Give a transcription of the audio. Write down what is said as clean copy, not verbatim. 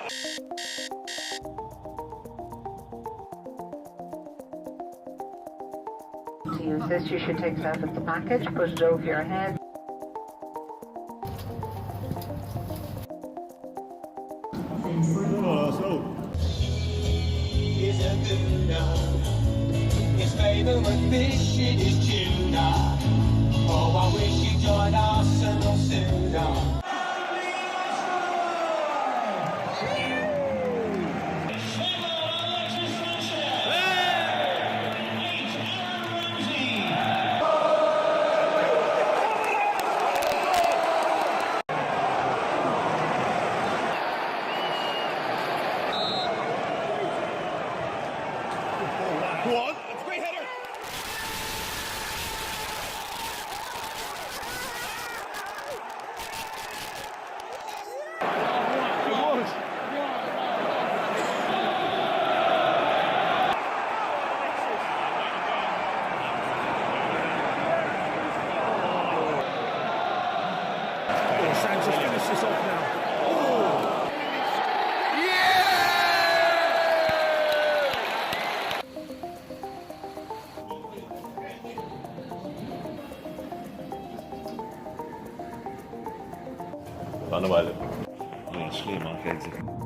To use this, you should take it out of the package, put it over your head. He is a gooner. His favourite fish it is tuna. Oh, I wish he'd join Arsenal sooner. Go on, it's a great header. Oh, Sanchez finish this off now. Fan abhaile. Níl slí amach exit.